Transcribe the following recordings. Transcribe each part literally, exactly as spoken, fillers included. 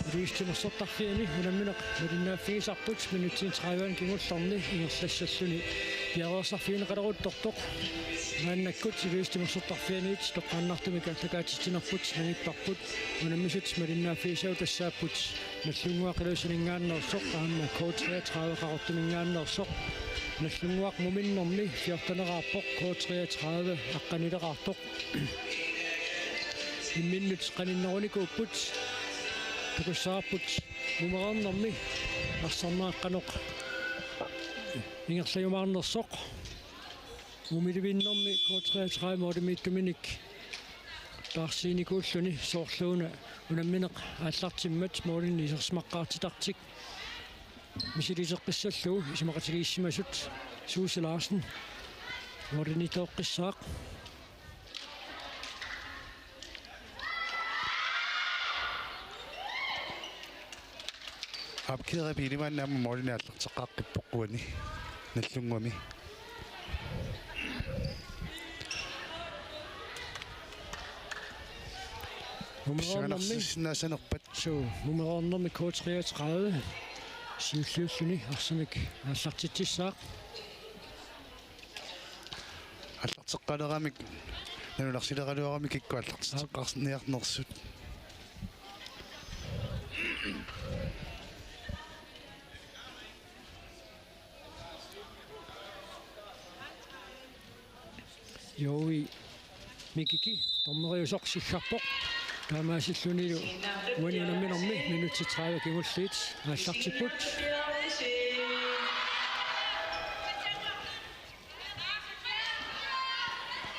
Ilulissat timersortarfiani unammineq malinnaaffigisarput minutsini tredive kingullerni ingerlassalluni piareersarfigineqaleruttortoq. Maannakkut Ilulissat timersortarfianiit toqqaannartumik aallakaatitsinerput nangipparput. Unammisut malinnaaffigisavut tassaapput Nagdlunguaq Ilulissaninngaanneersoq aamma K treogtredive Qaqortuminngaanneersoq. Nagdlunguaq muminnermi fjorteneraarpoq, K treogtredive aqqanileqartoq. Imminnut qaninnerunikuupput, takussavarput mumereernermi arsarneq qanoq ingerlajumaarnersoq. Mumilivinnermi K treogtredive målimiittuminik paarsiinikuulluni, soorluuna unammineq aallartimmat målinik isersimaqqaartitartik misiliteqqissallugu isumaqatigiissimasut Susie Larsen målimiittoqqissaaq. Aap, Kira Biilimannami målinik aallarteqqaaqqippoq uani Nagdlunguami. Mumereernermi. Pissanganarsinnaasanerpat. Suu, mumereernermi K treogtredive siulliulluni arsamik aallartitsissaaq. Aallarteqqaaleramik, nalunarsileraluarami kikkut aallartitseqqaarniarnersut. Joui Mikiki dommeriusoq siggarpoq. Taamaasillunilu uani unamminermi minutsit tredive kingulliit aallartipput.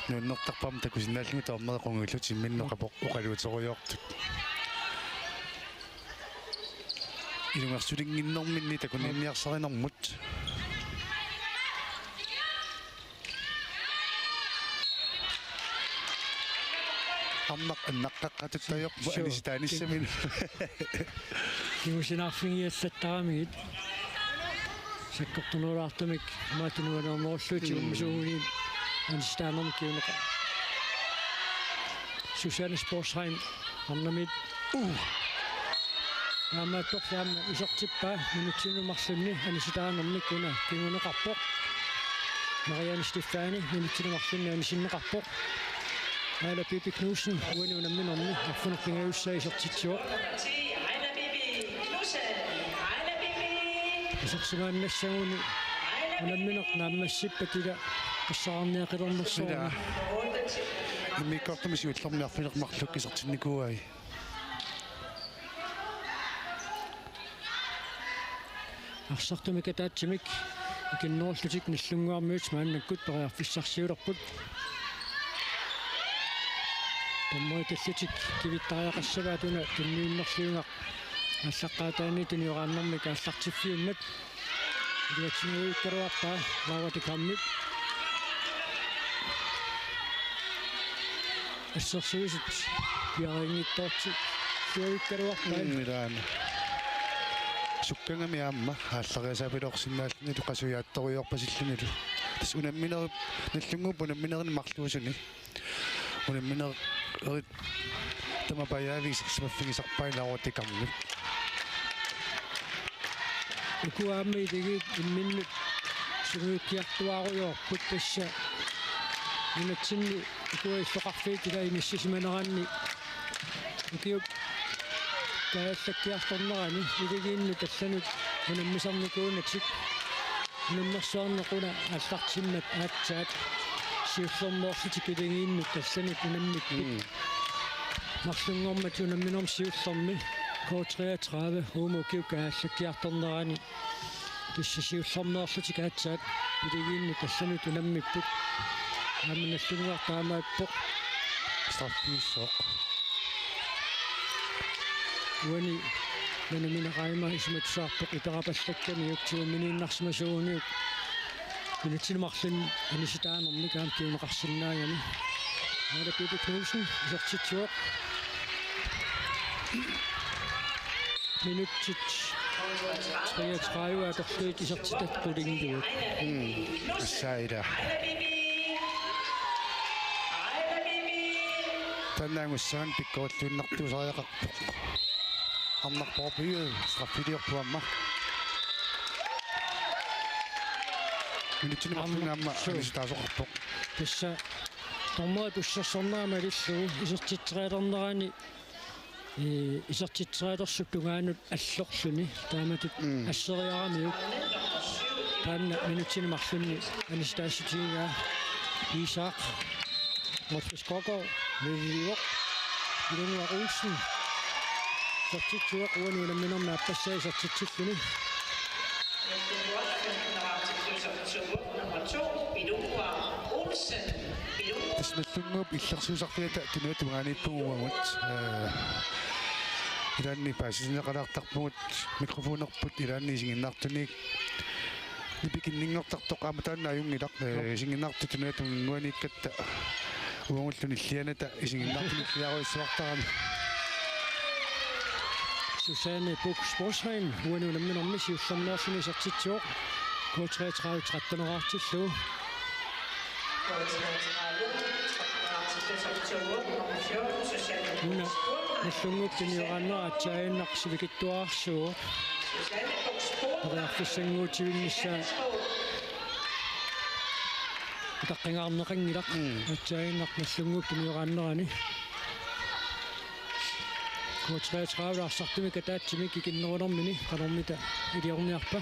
Nuannertarpara takusinnaalluni dommerit qungujullutik imminnut oqaluuterujoortut. Ilungersulinnginnerminni takuninniarsarinermut. Arnaq annaqqaqqatut ajorpoq. Suu. Anisitaanissamik. Kingusinaarfigiallattaramigit. Sakkortunerulaartumik imaattunuanermoorlutik. Mm. Ummisuuguni anisitaanermik kiuneqa. Susanne Sporsheim arnamit. Uh. Taamaattorli aamma isertippaa minutsini marlunni anisitaanermik una kinguneqarpoq. Marianne Steffani minutsini marlunni anisinneqarpoq. Aala Bibi Knudsen uani unamminermi arfineq-pingajussaa isertitsivoq. Isersimaannassaguni unammineq naammassippat ila qassaarniaqilernersoq. Ila. Immikkoortumi siullermi arfineq-marluk isertinnikuuai. Arsartumik ataatsimik ikinnerullutik Nagdlunguarmiut maannakkut periarfissarsiulerput. Dommerit tallitik kivittariaqassavaat una tunniunnerlugit aallaqqaataaniit tunioraannermik aallartiffiunnat. Iluatsingajuikkaluarpaa Laura de Kammip. Assersuisut piareerinngitsoortilluajuikkaluarpaat. Mm, ilaana. Sukkangami aamma aallariasaapilorsinnaallunilu qasujaattorujoorpasillunilu. Tassa unamminerup, Nagdlunguup unamminerni marluusuni. Unamminerit tamapajaavik isersimaffigisarpai Laura de Kammip. Uku aamma iligiit imminnut sungiukkiartuaarujoorput tassa. Nunatsinni ukua illoqarfiit ila inissisimaneranni ukiut kaajallakkiartornerani iligiinnut allanut unammisarnikuunatik. Unammersuarneq una aallartimmat aatsaat siullermeerlutik iligiinnut allanut unammipput. Mm. Marlunngormat unamminermi siullermi K treogtredive uuma ukiut kaajallakkiartornerani tassa siullermeerlutik aatsaat iligiinnut allanut unammipput. Aamma Nagdlunguaq taamaappoq. Straffiussaaq. Uani Nanumina Raima isumatusaarpoq iperapallakkamiuk tigumminiinnarsimasuuguniuk. Minutsini marlunni anisitaanermik aamma kinguneqarsinnaagami. Aala Bibi Knudsen isertitsivoq. Minutsit treogtredive atorlugit isertitat qulingiluat. Mm. Assaila. Taanna angussaganaq pikkorilluinnartuusariaqarpoq. Arnarpoq Egede straffiliorpoq aamma. Minutsini marlunni aamma Arnarpoq, suu, anisitaasoqarpoq. Tassa dommeri pussersornerani malillugu isertitserialernerani, ee, isertitserialersup tungaanut allorluni taamatut, mm, asseriaramiuk. Taanna minutsini marlunni anisitaassutigaa Isak Motsveskoko, Lilivo, Ilunga Olsen. Isertitsivoq, uani unamminermi aappassaa isertitsilluni. Nummer to, Pilunga Olsen. Pilunga. Tassa Nagdlunguup illersuisarfiata tunuata tungaaniippugut uagut. Ee, ilaanni paasisinneqalaartarpugut mikrofonerput ilaanni isiginnaartunik. Nipikinninngortartoq aamma taanna ajunngilaq, ee, isiginnaartut tunuata tungaaniikkatta uagullu nillianata isiginnaartut nilliarujussuartarami. Susanne Buch Sposheim, uani unamminermi siullermeerluni isertitsivoq, K treogtredive tretten-eraartillugu. Una Nagdlunguup tunioraannera aatsaannguaq sivikitsuararsuuvoq. Periarfissannguutivinnissaa utaqqingaarneqanngilaq. Mm. Aatsaannguaq Nagdlunguup tunioraannerani. K treogtredive arsartumik ataatsimik ikinnerulermini qanormita iliorniarpa?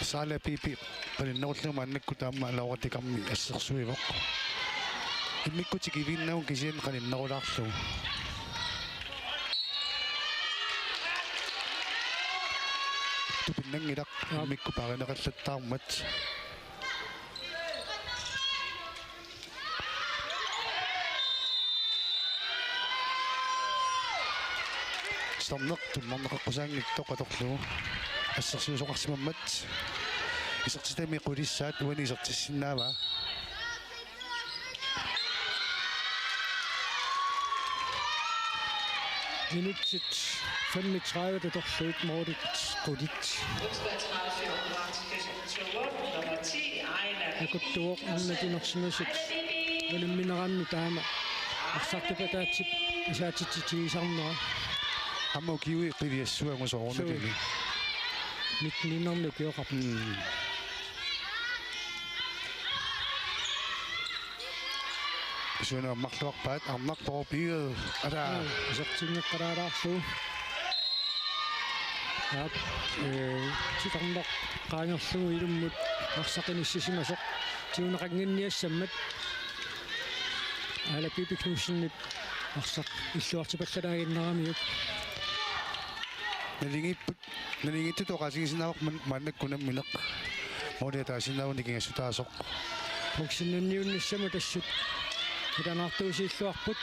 Saala Pipi qaninnerullugu maannakkut aamma Laura Tikarmi assersuivoq. Immikkut tikiviinnagu kisianni qaninnerulaarlugu. Tupinnanngilaq. Aap. Immikkut paarineqallattaarmat. Storneq tummarneqaqqusaanngitsoq atorlugu assersuisoqarsimammat. Isertitami qulissaat uani isertissinnaavaa. Minutsit femogtredive atorlugu målit qulit. Akuttuvoq arnat inersimasut unammineranni taama arsartut ataatsip isaatitsigisarnera. Aamma ukiui qiviassuagut soorunalimi. Suu. Nitten-inermi ukioqarpoq. Mm. Suna marluarpaat Arnarpoq Egede. Alaa. Mm, isertinngeqqalaalaarlugu. Aap, ee, titarneq qaangerlugu ilummut arsaq inissisimasoq tiguneqannginniassammat. Aala Pipi Knudsenip arsaq illuartipallalaaginnaramiuk. Naligiipput, naligiittut oqaatigisinnaavara maannakkut unammineq. Måli ataasinnaavoq nikingassutaasoq. Boksinnanniunnissamut assut ilanaartuusiilluarput.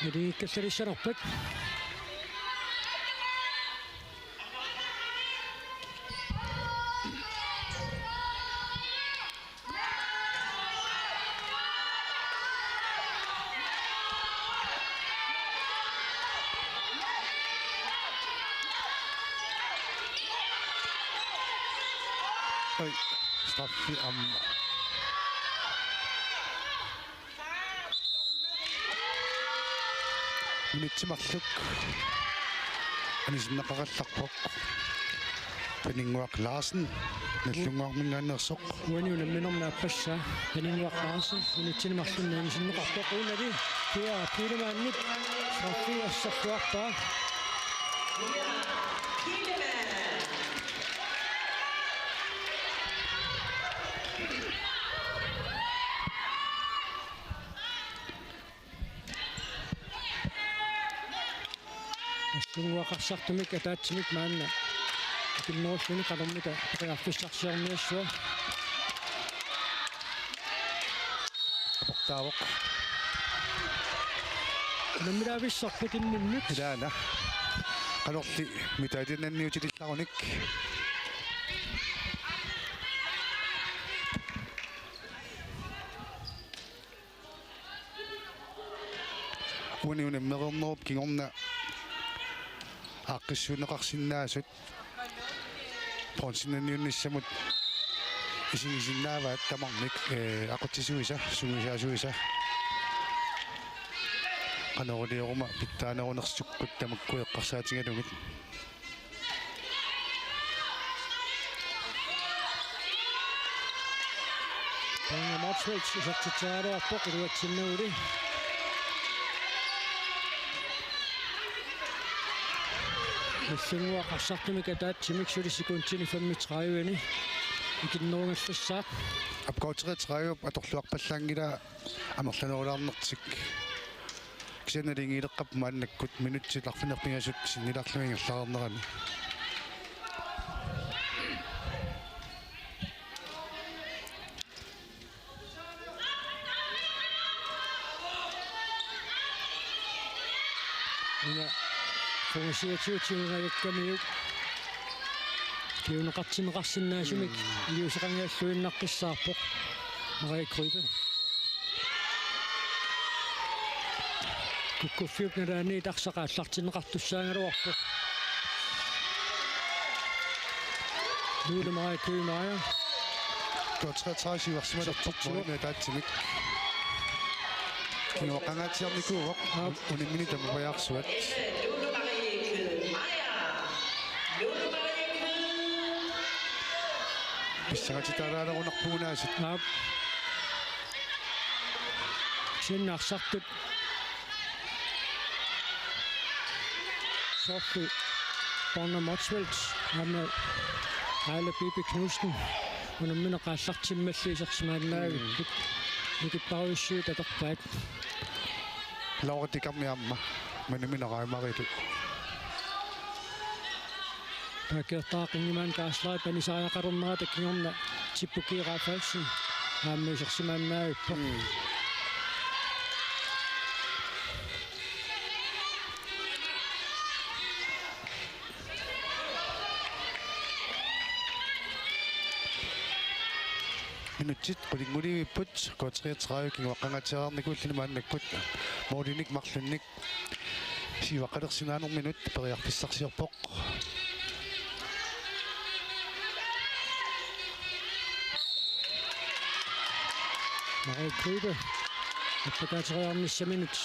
Naligiikkallalissanerput. Oj, straffi aamma. Minutsit marluk anisinneqaqallarpoq. Paninnguaq Larsen, Nagdlunguarminngaanneersoq. Uani unamminermi aappassaa Paninnguaq Larsen, minutsini marlunni anisinneqarpoq. Uunali Kia Pilemanip straffi asserluarpaa. Nagdlunguup arsartumik ataatsimik maanna ikinnerulluni qanormita periarfissarsiorniassua. Aportaavoq. Unammilaavissarput imminnut. Ilaana. Qanorli mitaatinanniutillarunik. Uani unammereernerup kingorna aaqqissuunneqarsinnaasut bronzenaniunnissamut isigisinnaavaat tamarmik, ee, aqutsisuisa, sungiusaasuisa. Qanoq ilioruma pitsaanerunersukkut tamakku eqqarsaatigalugit. Paanga Motzfeldt isertitseraluarpoq iluatsinnaguli. Nallinnguaq arsartumik ataatsimik suli sekundinik femogtredive-ni ikinnerugallassaaq. Aap, K treogtredive atorluarpallaanngilaq amerlanerulaarnertik. Kisianni naligiileqqaarput maannakkut minutsit arfineq-pingasut sinnilaarlugit ingerlareernerani. Una femogtyve-tiutingajakkamiuk. Kiuneqartinneqarsinnaasumik iliuuseqanngilluinnaqqissaarpoq Maria Grøbe. Kukkuffiup nalaani tarsaq aallartinneqartussaagaluarpoq. Julie Maria Kyhn Meyer. K treogtredive siuarsimalerpoq målimik ataatsimik. Kinguaqqangaatsiarnikuuvoq. Aap. Unammineq tamakkiarsuat. Pissangatitaalaalerunarpugut aasiit. Aap. Kisianni arsartut. Soorlu Paanga Motzfeldt, aamma Aila Bibi Knudsen, unammineq aallartimmalli isersimaannaavipput. Mm. Nikipparujussuit atorpaat. Laura Dickermi aamma, Manumina Raimarilu. Taakkertaa Qingimaan Kaasleip anisariaqalernerata kingorna Tippu G. Rafaelsen aamma isersimaannaavippoq. Mm. Minutsit qulingulivipput, K treogtredive kinguaqqangaatsiarnikuulluni maannakkut. Målinik marlunnik siuaqqalersinnaanerminut periarfissarsiorpoq. Maria Grøbe. Appakaateriarnissaminut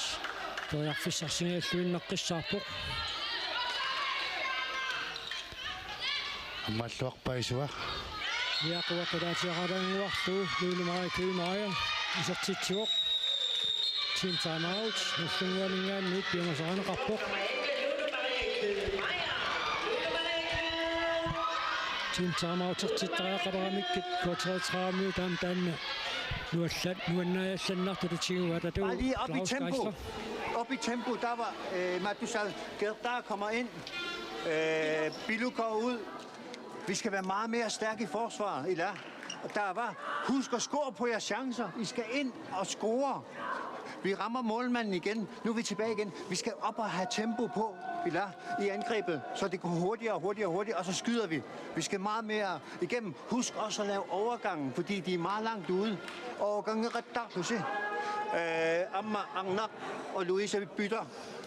periarfissarsigalluinnaqqissaarpoq. Ammaalluarpaasua. Iaqua qulaatiaqaraannguarlugu Julie Maria Kyhn Meyer isertitsivoq. Team timeout, Nagdlunguaninngaanniit piumasarineqarpoq. Team timeout-ertittariaqaleramikkit K treogtredive-miut aamma taanna nuallat-, nuannaajallannartutut tiguaat. Bare lige op i tempo. Op i tempo, der var, øh, Matusal Gerda kommer ind. Øh, Billu går ud. Vi skal være meget mere stærke i forsvaret, Ila. Og der var, husk at score på jeres chancer. I skal ind og score. Vi rammer målmanden igen. Nu er vi tilbage igen. Vi skal op og have tempo på, Ila, i angrebet, så det går hurtigere og hurtigere og hurtigere, og så skyder vi. Vi skal meget mere igennem. Husk også at lave overgangen, fordi de er meget langt ude. Overgangen er ret dårlig, du ser. Øh, Amma, Arnak og Louise, vi bytter.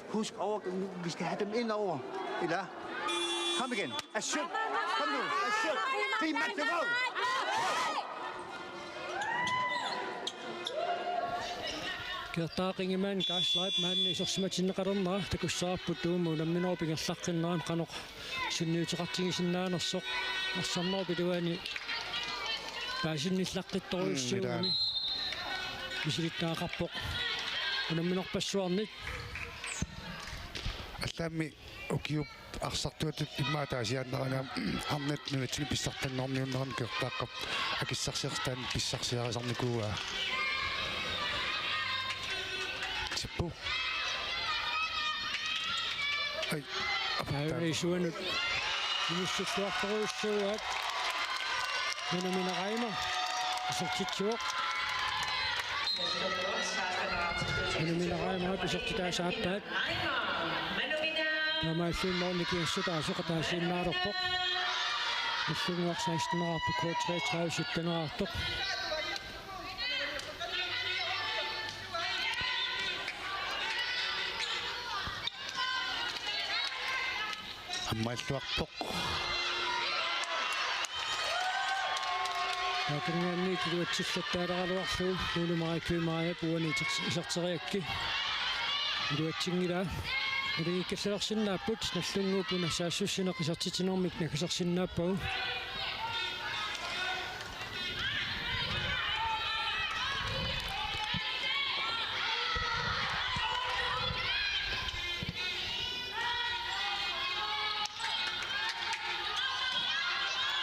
Husk over, vi skal have dem ind over. Ila. Kom igen. Ashut. Kom nu. Ashut. Be Magdeburg. Gerda Qingimaan Kaasleip maani isersimatinneqalernera takussavarput Tuumu unamminerup ingerlaqqinnerani qanoq sunniuteqartigisinnaanersoq. Arsarnerup iluani paasinnillaqqittorujussuugami. Mm, ila. Misilittagaqarpoq unamminerpassuarnik. Allaammi ukiup arsartuatut immaqa ataasiaannarani arnat nunatsinnut pissartanngorniunnerani Gerdaqqap akissarsiarisartaa pissarsiarisarnikuuaa. Tippu. Ai. Aajuna isuanut inissilluartorujussuugaat. Manumina Reimer isertitsivoq. Manumina Reimer isertitaasa aappaat. Taamaalluinnarnik kiassutaasuq ataasiinnaalerpoq. Nagdlunguaq seksten-eraarpoq, K treogtredive sytten-eraartoq. Ammaalluarpoq. Akornanni iluatsillattaaraluarlugu Lulu Maja Købmajap uani iserteriakkit. Iluatsinngilaa. Naligiikkallalersinnaapput, Nagdlunguup una saassussineq isertitsinermik naggasissinnaapput.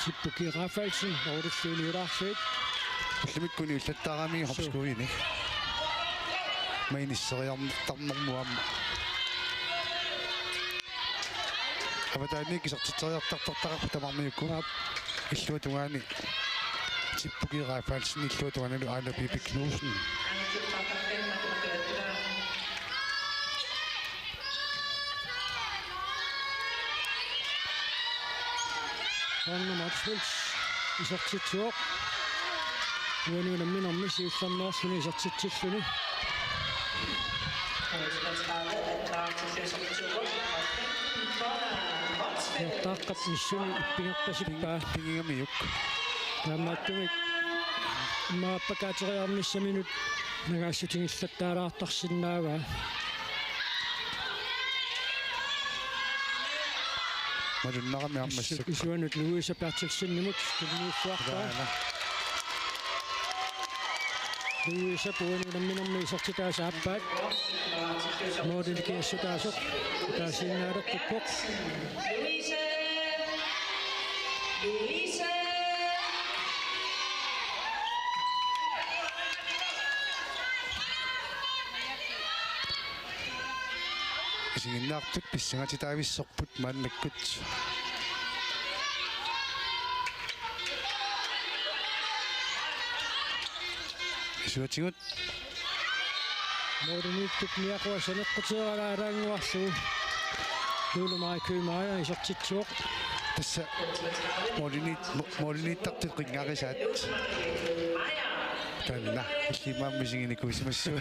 Tipuki Rafaelsen, Orussuni Larsit. Ullumikkut uniullattaarami hopskuini. Mainisseriartarnermut aamma. Avataaniit isertitseriartartartaqarput tamarmiukku. Illuatungaani Tipuki Rafaelsen, illuatungaanilu Aana Pipi Knudsen. Anna Motzfeldt isertitsivoq. Uani unamminermi siullermeerluni isertitsilluni. Peertaaqqap missinni ippigerpasippaa. Ping-, pingigamiuk. Taamaattumik immaqa appakaateriarnissaminut nangaassutigillattaalaartarsinnaavaa. Malunnarami aamma massakkut. Isuanut Louise Berthelsenimut tunniussuarpaa. Taana. Louise uani unamminermi isertitaasa aappaat. Målini kiassutaasoq. Taasiinnaalerput. Louise. Louise. Isiginnaartut pissangatitaavissorput maannakkut. Isuatigut. Målimiittup niaqua saneqquteeralaaraannguarlugu. Lulu Maja Købmajap isertitsivoq. Tassa målimiit-, målimiittartut qinngarisaat. Taanna illimmi aamma isiginikuusimassuk.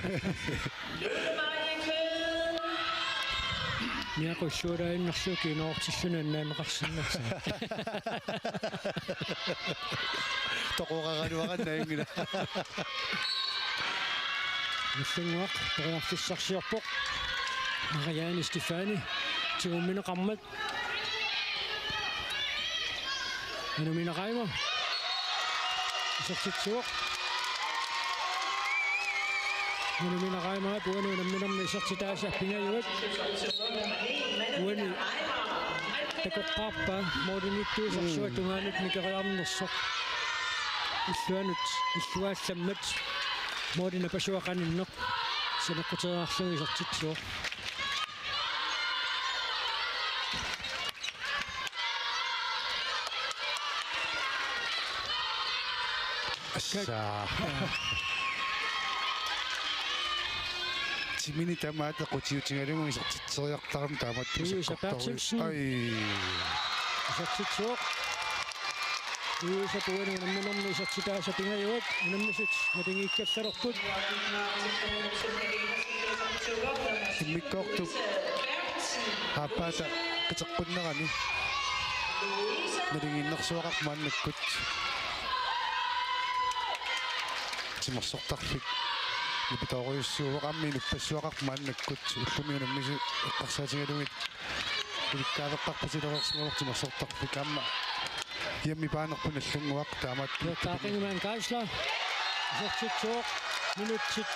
Niaqulluulaaginnarlugu kiinertilluni annaanneqarsinnaasoq. Toqoraraluarannaanngilaq. Nagdlunguaq periarfissarsiorpoq. Marianne Stefani tigummineqarmat. Anumina Reimer. Isertitsivoq. Anumina Reimer, uani unamminermi isertitaasa pingajuat. Uani takoqqaarpaa, målimiittuusarsuaq tungaanut nikeriarnersoq. Illuanut, illuallammat. Måli napasuaq qaninneq. Saneqquteerarlugu isertitsivoq. Assa. Timini tamaat qutiutigalugu isertitseriartarami taamatut. Louise Berthelsen. Ai. Isertitsivoq. Louise uani unamminermi isertitaasa pingajuat. Unammisut naligiikkallalerput. Immikkoortup aappaata qiteqqunnerani naligiinnersuaqarpoq maannakkut. Timersortarfik nipitoorujussuuvoq, aamma inuppassuaqarpoq maannakkut, ullumi unammisut eqqarsaatigalugit ilikkaaveqqarpasilereersimavoq timersortarfik, aamma hjemmebane-rput Nagdlunguaq taamaattumik. Peertaq Ingemann Geisler isertitsivoq, minutsit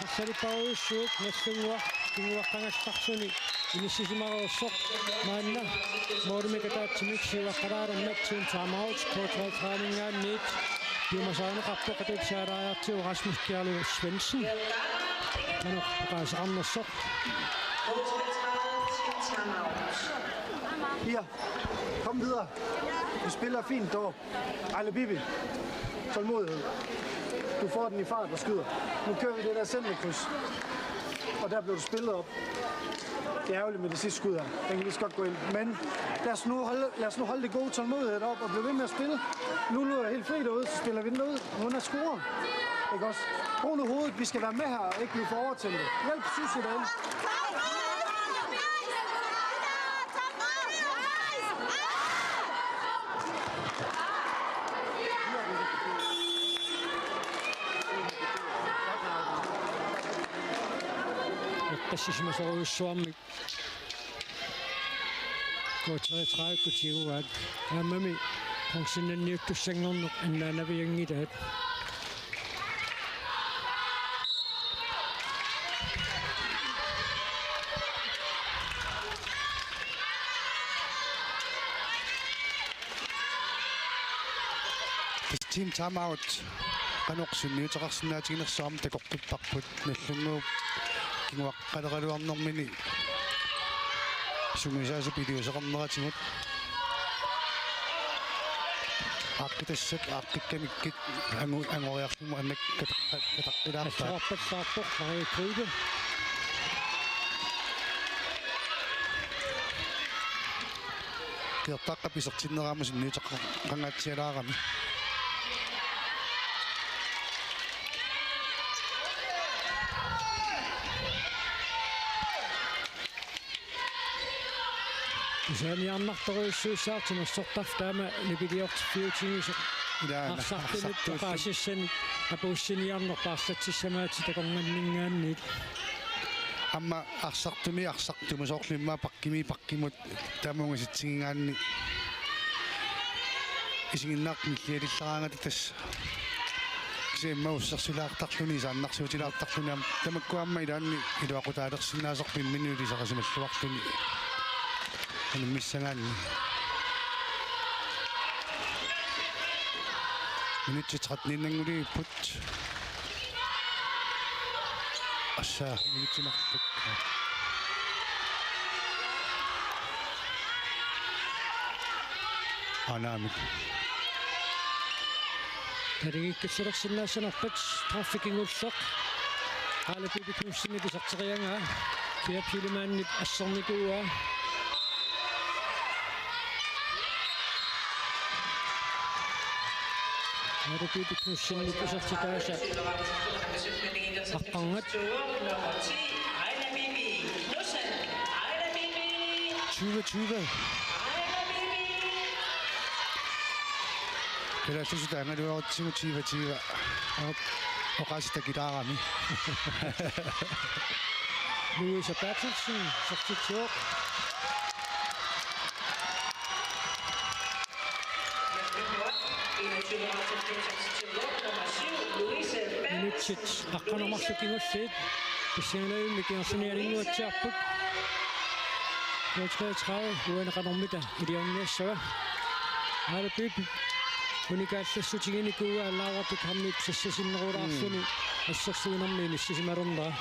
arlalipparujussuit, Nagdlunguaq kinguaqqagallarsuni inissisimareersoq. Maanna målimik ataatsimik siuaqqalaalermat team timeout, K treogtredive-minngaanniit piumasarineqarpoq, atuutsialaajartigu Rasmus Kjærløv Svendsen. Qanoq oqaaseqarnersoq. Pia, kom videre. Vi spiller fint dog. Ej, Bibi. Tålmodighed. Du får den i fart og skyder. Nu kører vi det der centerkryds. Og der blev du spillet op. Det er ærgerligt med det sidste skud her. Den kan lige så godt gå ind. Men lad os nu holde, lad os nu holde det gode tålmodighed op og blive ved med at spille. Lulu er helt fri derude, så spiller vi den ud. Hun er scorer. Ikke også? Brug nu hovedet. Vi skal være med her og ikke blive for overtændte. Hjælp Susie derinde. Tassisimasorujussuarmik K treogtredive-kkut tiguaat. Aammami qongsinnanniuttussanngorneq annaanavianngilaat. Team timeout. Qanoq sunniuteqarsinnaatiginersoq aamma takoqqipparput. Nagdlunguup kinguaqqaleraluarnermini sungiusaasup iliuuseqarneratigut. Aaqqitassat aaqqikkamikkit angu-, angoriarlugit annak kataqqa-, kataqqilaarpaat. Assaarpallaarpoq Maria Krüger. Kiortaaqqap isertinnerani sunniuteqangaatsialaarami. Tusaaniarnartorujussuussaaq timersortarfik taama nipiliortiffiutigisoq. Ilaana, arsartunut arsartuulluni. Oqaasissani apuussiniarneq paarlatsissamaattoq takornanninngaanniit. Aamma arsartumi arsartumut soorlu immaqa pakkimi pakkimut taama ungasitsigigaanni isiginnaartut nillialillaraangata tassa. Kisianni immaqa ussersilaartarluni, isaannarsuutilaartarluni aamma tamakku aamma ilaanni iluaqutaalersinnaasarput imminut ilisarisimalluarluni. Anummissagaanni. Minutsit tretteniinnanngulivipput. Assa, minutsit marluk. Anaamik. Naligiikkallarsinnaassanerput straffi kingulleq. Aala Pipi Knudsenip iserteriaraa. Kia Pilemanip assornikuuaa. Aala Pipi Knudsenip isertitaasa aqqarngat. Tyve tyve. Kalaallisut taangaluarutsigu tyve tyve. Aap. Oqaasii takilaarami. Louise Berthelsen, isertitsivoq. Minutsit aqqaneq-marluk kingulliit pissanganavimmi kinguarsinialinguatsiarput. K treogtredive uani qanormita iliorniassava. Aala Pipi unikaallassutiginikuuaa Laura Bighamip sassasinnerulaarluni. Mm. Assersuinermi inissisimalernera.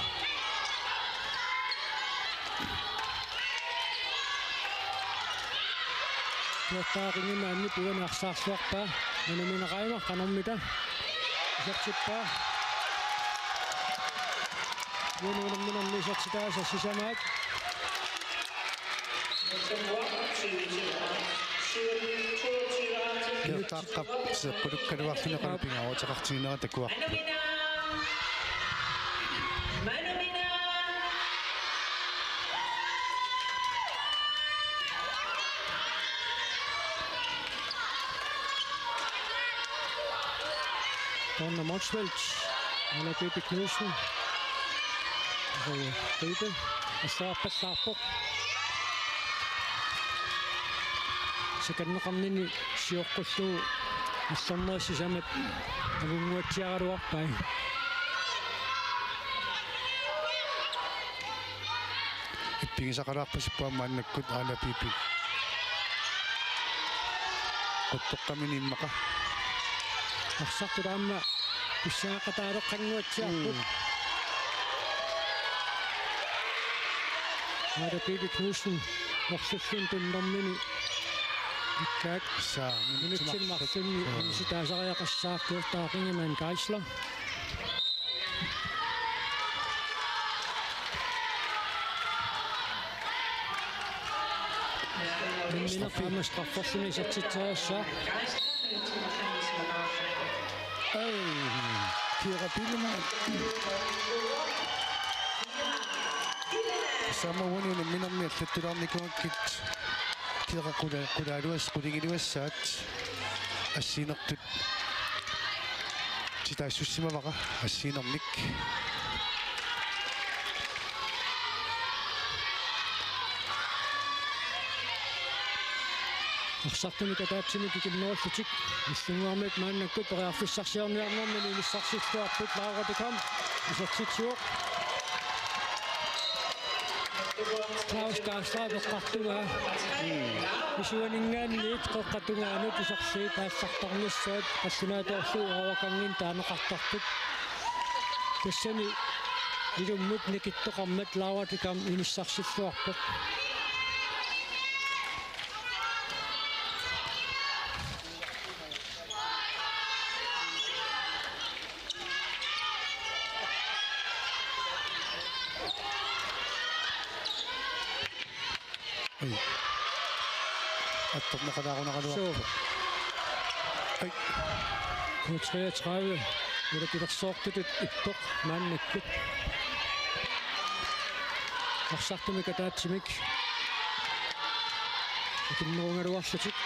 Kiortaaqingimaanni uani arsaarluarpaa. Manumina Reimer qanormita isertippaa. Uani unamminermi isertitaasa sisamaat. Kiortaaqqap seeqqulukkaluarluni qanoq pingaaruteqartiginera takuarput. Donna Motzfeldt, Aala Pipi Knudsen. Aala Pipi, assaarpallaarpoq. Sikanneqarnini sioqqullugu allornerit sisamat angunnguatsiaraluarpai. Ippigisaqalaarpasippoq maannakkut Aala Pipi. Quttoqqamini immaqa. Arsartut aamma pissangaqqataaleqqannguatsiarput. Mm. Aala Pipi Knudsen orsullun tunnermini. Ikkaak. Saa, minutsit marlunni. Mm. Inissitaasariaqassaaq Kiortaaqinngimaani Geisler. Unammineq aamma strafferluni isertitseriassaaq. Ai, Kiera Pileman. Samuuni unamminermi allattulaarnikuugakkit Kiera qula-, qulaaluas-, qulingiluassaat assiinertut titaassussimavara assiinermik. Arsartumik ataatsimik ikinnerullutik. Illunnguarmiut maannakkut periarfissarsiorniarnermini inissarsilluarput. Laura Dikam isertitsivoq. Claus Geisler eqqartugaa. Isuaninngaanniit qeqqata tungaanut iserliit aallartarnissaat qallunaatoorlugu overganginik taaneqartarput. Tassani ilummut nikittoqarmat Laura Dikam inissarsilluarpoq. Ai. Attorneqalaarunaraluarpoq. Suu. Ai. K treogtredive. Ulappilersoortutut ippoq maannakkut. Arsartumik ataatsimik ikinnerugaluarlutik.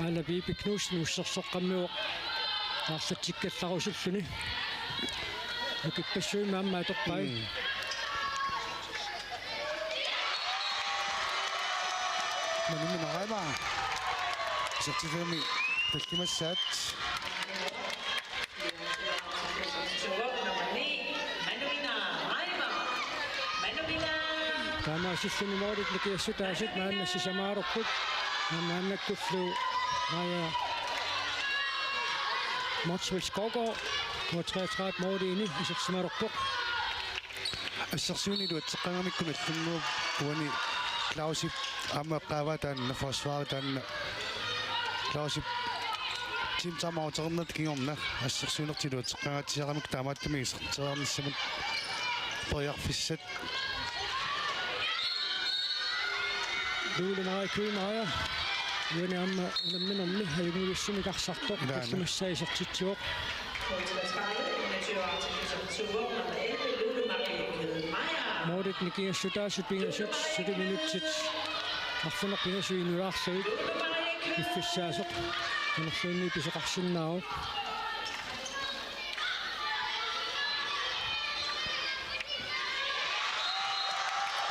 Aala Piipi Knudsen ussersoqqammivoq. Aarlatsikkallarusulluni. Nukippassuimmi aamma atorpai. Mm. Manumina Reimer. Isertitsivimmi tallimassaat. Taamaasilluni målit nikingassutaasut maanna sisamaalerput. Maannakkullu Maja Motzfeldt Skovgaard, K treogtredive måliini isersimalerpoq. Assersuineq iluatseqqagamikku Nagdlunguup uani Clausip aamma eqqaavaa taanna forsvari taanna Clausip Team Timeout-ernertut kingorna assersuinertik iluatseqqagaatigisarami taamaattumik iserteriarnissamut periarfissat. Lulu Marie Kuimaja. Uani aamma unamminermi ajunngilluinnartumik arsartoq. Ilaa, ilaa. Tallimassaa isertitsivoq. Målit nikingassutaasut pingasut suli minutsit arfineq-pingasut inulaarlugit piffissaasoq amerlanerani pisoqarsinnaavoq.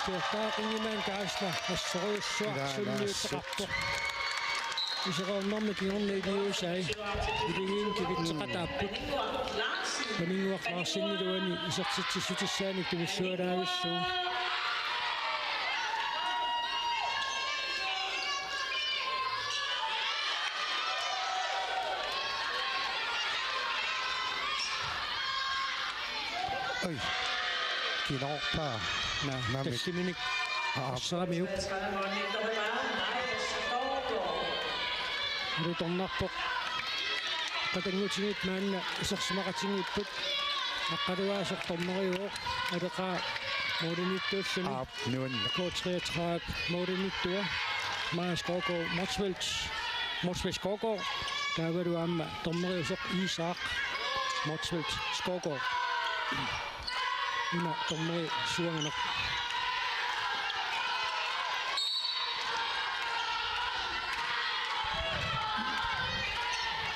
Kiortaaq Ingemann Geisler assorujussuaq. Ilaa, ilaa, sunniuteqarpoq. Isereernermi kingorna iliuusai iligiinnut kivitseqataapput. Paninnguaq Larsenip uani isertitsissutissaanik tumilluaraavillugu. Oi. Kiilaarpaa. Naa, naamik. Tassiminik. Aa. Arsaramiuk. Alutornarpoq. Qatanngutigiit maanna isersimaqatigiipput. Aqqalugaasoq dommeriuvoq. Aleqaa målimiittuulluni. Aap, nuanneq. K treogtredive målimiittua. Maja Skovgaard Motzfeldt. Motzfeldt Skovgaard. Taavalu aamma dommeriusoq Isak Motzfeldt Skovgaard. Una dommeri suanganeq.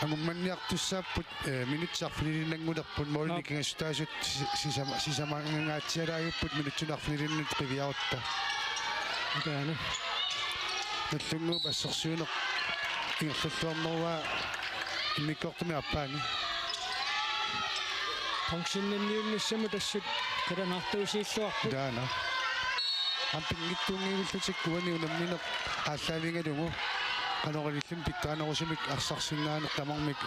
Angummanniartussaapput, eh, minutsit arfinilinnanngulerput målit Aap. Nikingassutaasut si-, sisama-, sisamangaatsialaagipput minutsini arfinilinnut qiviarutta. Taanna. Nagdlunguup assersuineq ingerlalluarnerua immikkoortumi aappaani. Bronzennanniunnissamut assut qilanaartuusiilluarput. Taanna. Aamma pinngitsuunngivillutik uani unammineq aallaavigalugu. Qanoq ililluni pitsaanerusumik arsarsinnaaneq tamarmik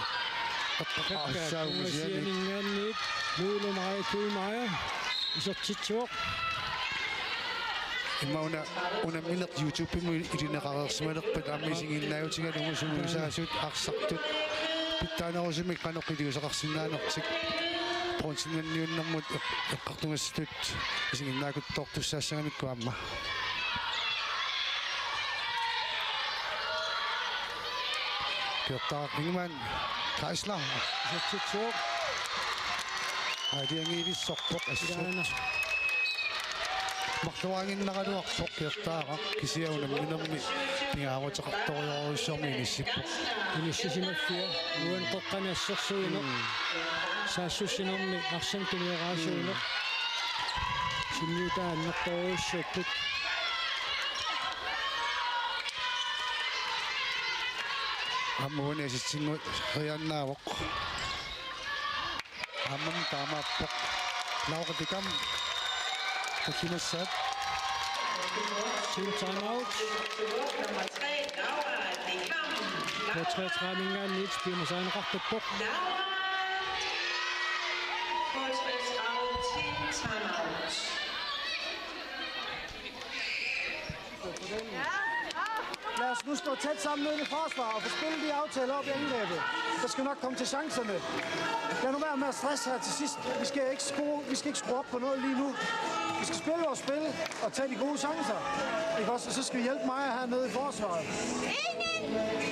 eqqarsaagut kisianni. Ungasianinngaanniit Lulu Maja Kuimaja isertitsivoq. Immaqa una unammineq YouTube-imut ilineqareersimalerpat aamma isiginnaajutigalugu sungiusaasut arsartut pitsaanerusumik qanoq iliuuseqarsinnaanertik bronzennanniunnermut eq-, eqqartugassatut isiginnaakuttoortussaassagamikku aamma. Kiortaaq Ingemann Geisler. Isertitsivoq. Aalajangiivissorpoq assut. Ilaana. Marluaaginnaraluarpoq Kiortaaraq kisianni unamminermi pingaaruteqartorujussuarmik inissippoq. Inissisimaffia uani qeqqani assersuineq. Mm. Saassussinermi arsamik tunioraasuineq. Mm. Sunniutaa annertoorujussuupput. Aamma uani assistingeriaannaavoq. Aammami taamaappoq. Laura Dikam. Takimassaat. Team timeout. Nummer tre, Laura Dikam. K treogtredive-minngaanniit piumasarineqartarpoq. Laura. K treogtredive, team timeout. Lad os nu stå tæt sammen ned i forsvar og få spillet de aftaler op i angrebet. Der skal nok komme til chancerne. Lad nu være med at stresse her til sidst. Vi skal ikke skrue, vi skal ikke skrue op på noget lige nu. Vi skal spille vores spil og tage de gode chancer. Ikke også? Og så skal vi hjælpe Maja hernede i forsvaret. Ingen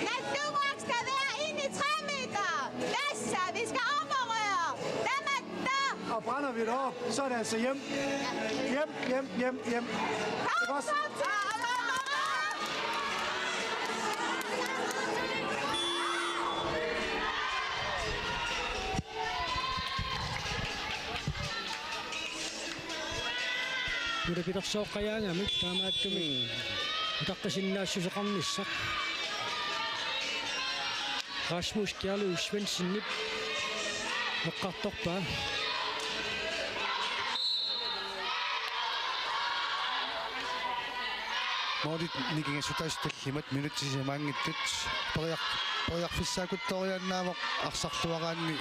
Nagdlunguaq skal være inde i tre meter. Masser, vi skal op og røre. Dem er der. Og brænder vi det op, så er det altså hjem. Hjem, hjem, hjem, hjem. Ikke også? Ulapilersoqqajaangami taamaattumik. Mm. Utaqqisinnaassuseqarnissaq. Rasmus Kjærløv Svendsenip eqqartorpaa. Målit nikingassutaasut tallimat minutsit sisamanngitsut periar-, periarfissaakutsooriaannaavoq arsarluaraanni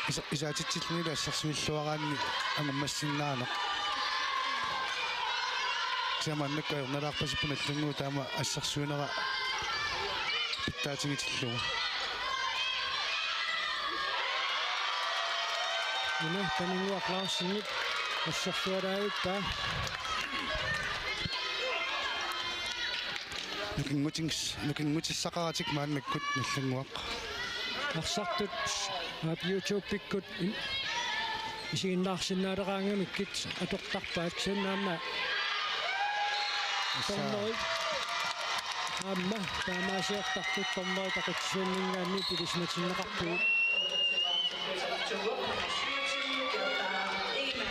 isa-, isaatitsilluni assersuilluaraanni angummassinnaaneq. Kisianni maannakkut ajornalaarpasipput Nagdlunguup taama assersuinera pitsaatigitilluni. Una Paninnguaq Larsenip assersualaavippaa. Nukinngutings-, nukinngutissaqaratik maannakkut Nagdlunguaq. Arsartut aap YouTube-ikkut in-, isiginnaarsinnaaleqaangamikkit atortarpaat, kisianni aamma dommeri. Aamma taamaasiortartut dommerit aqutsisuuminngaanniit ilisimatinneqarpugut.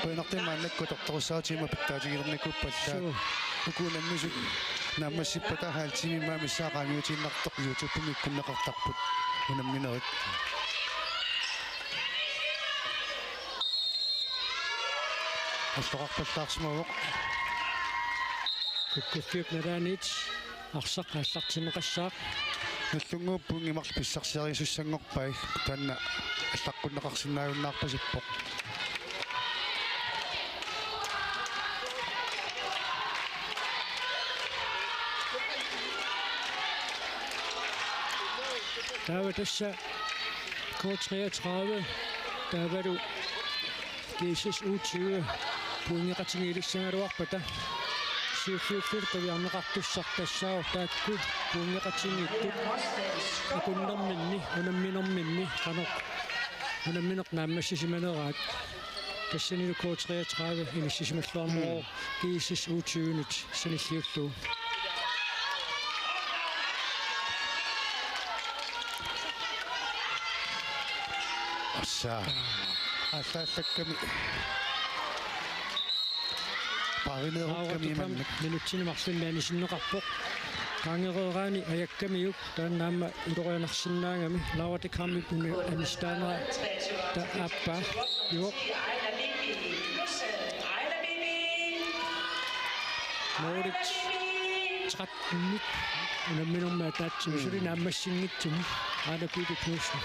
Qujanartumik maannakkut atortorissaarutit aamma pitsaatigilernikuuppallu. Suu. Uku unammisut naammassippata halv time imaammissaa qaangiutiinnartoq YouTube-imi ikkunneqartarput unamminerit. Alloqarpallaarsimavoq. Kukkuffiup nalaaniit arsaq aallartinneqassaaq. Nagdlunguup pointit marluk pissarsiarisussanngorpai, taanna allaqqunneqarsinnaajunnaarpasippoq. Taava tassa K treogtredive taavalu G S S U tyve pointeqatigiilissagaluarpata siulliulluni qiviarneqartussaq tassaavoq taakku pointeqatigiittut akunnerminni unamminerminni qanoq unammineq naammassisimaneraat. Tassanilu K treogtredive inissisimalluarneruvoq. Mm. G S S U tyve-nut sanilliullugu. Assa. Allaallakkami. Parineerukkami imannak. Minutsini marlunni anisinneqarpoq. Qaangereeraanni ajakkamiuk. Taanna aamma ilorianarsinnaagami Laura Dikhamip una anistaanera ta aappaa juoq. Målit tretten unamminermi ataatsimi suli naammassinngitsumi Aana Pipi Knudsen.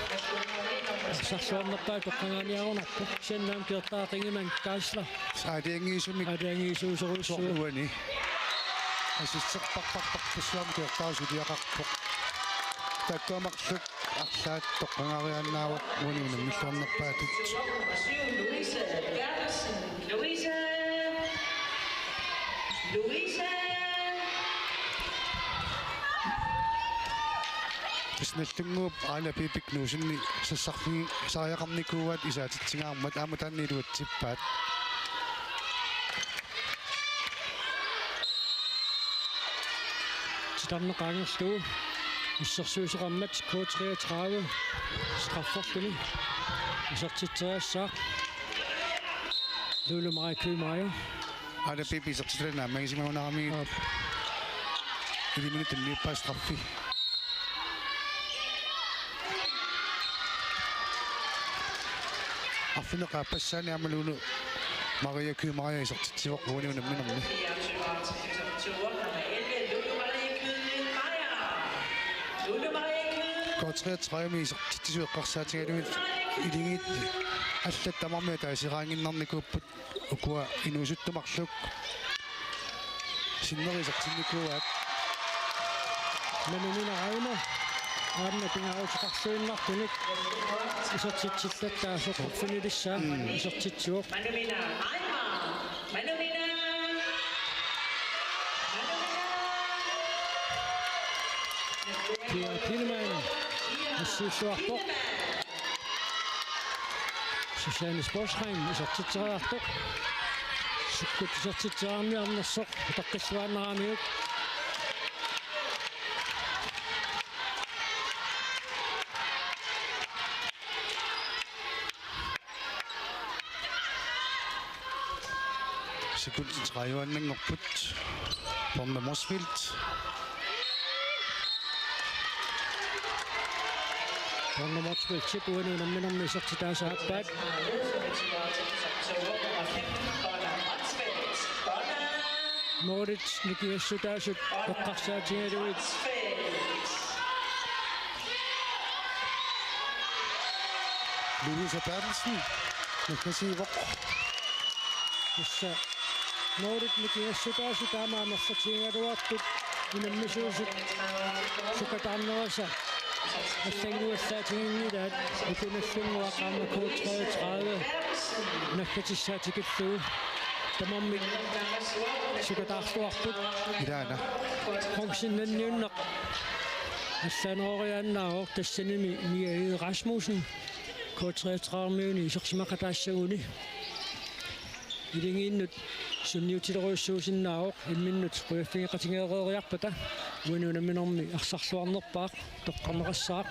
Arsarluarnerpaat toqqagaaniarunarpoq. Kisianni aamma kiortaqqinngimmanga Kaasla. Aalajangiisumik. Aalajangiisuusorujussuuvoq. Uani. Assistittarparpassuarnik kiortariaq suliaqarpoq. Taakkua marluk arlaat toqqagaariaannaavoq uani unammilluarnerpaatut. Louise Berthelsen. Louise. Louise. Tassa Nagdlunguup Aana Pipi Knudsenip sassarfigi-, sariaqarnikuuaat isaatitsigaarmat aamma taanna iluatsippaat. Titarneq qaangerlugu assersuisoqarmat K treogtredive strafferluni isertitseriassaaq. Lulu Maja Kymaja. Aana Pipi isertitani naammagisimagunarami. Aap. Iliminut tunniuppaa straffi. Arfineq-aappassaani aamma Lulu Maria Kyed Meyer isertitsivoq uani unamminermi. K treogtredive isertitsisut eqqarsaatigalugit iligiit allat tamarmik ataasiaannarnikuupput, ukua inuusuttut marluk sinneri isertinnikuuaat. Manumina Rauma aamma pingaaruteqarluinnartunik isertitsillattaartoq quffinilissaq isertitsivoq. Manumina Rauma. Manumina. Manumina. Pia Pinemann. Assuussuarpoq. Susanne Sporsheim isertitseriartoq. Sukkut isertitseriarnersoq utaqqilluaannaramiuk. Sekundit tredive-annanngorput. Bornholm Motzfeldt. Bornholm Motzfeldt, uani unamminermi isertitaasa aappaat. Målit nikingassutaasut eqqarsaatigalugit. Louise Berthelsen, naggasiivoq. Tassa målit nikingassutaasut taama amerlatigigaluartut unammisuusut sukataarnerisa allannguallaatiginngilaat. Uku Nagdlunguaq aamma K treogtredive naggatissaa tikillugu tamarmik sukataarluarput. Ilaana. Bronzennanniunneq allaaneroriaannaavoq, tassanimi Mia Egede Rasmussen K treogtredive-miuni isersimaqataassaguni. Iligiinnut sunniutilerujussuusinnaavoq, imminnut qujaffigeqatigeereeriarpata uani unamminermi arsarluarnerpaaq toqqarneqassaaq.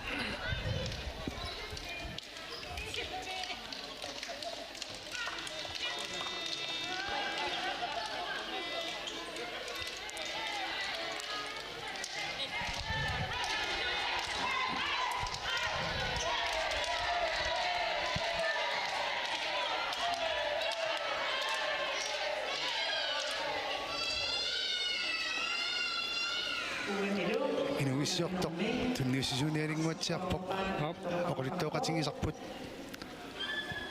Inuuissiortoq tunniussisuuniarinnguatsiarpoq. Aap. Oqaluttuaqatigisarput.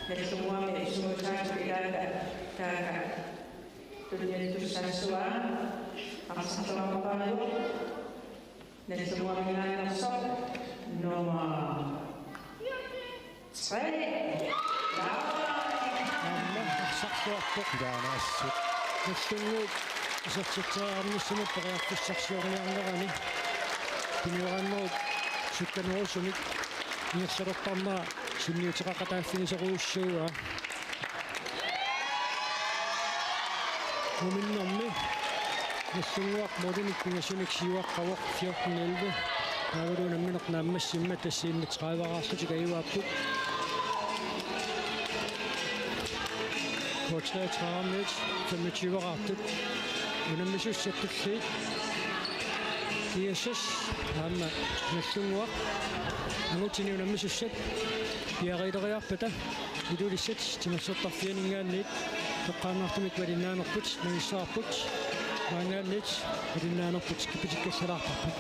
Nagdlunguami isumutaat ilaata taaka tunniuttussaassavaa arsarluarnerpaavoq. Nagdlunguaminngaanneersoq nummer tre. Aamma arsarluarpoq. Ilaana assut. Nagdlunguup isertitseriarnissamut periarfissarsiorniarnerani piniaraannerup sukkanerusumik ingerlalertarnera sunniuteqaqataaffigisorujussuuaa. Muminnermi Nagdlunguaq målinik pingasunik siuaqqavoq, fjorten elleve. Taavalu unammineq naammassimmat tassiinnaq tredive-raarlutik ajugaapput. K treogtredive-miut femogtyve-raartut. Unammisussat tulliit G S S aamma Nagdlunguaq angutinut unammisussat piareeriarpata Ilulissat timersortarfianinngaanniit toqqaannartumik valinnaanerput nangissavarput, maanngaanniit valinnaanerput kipitikkallalaartarput.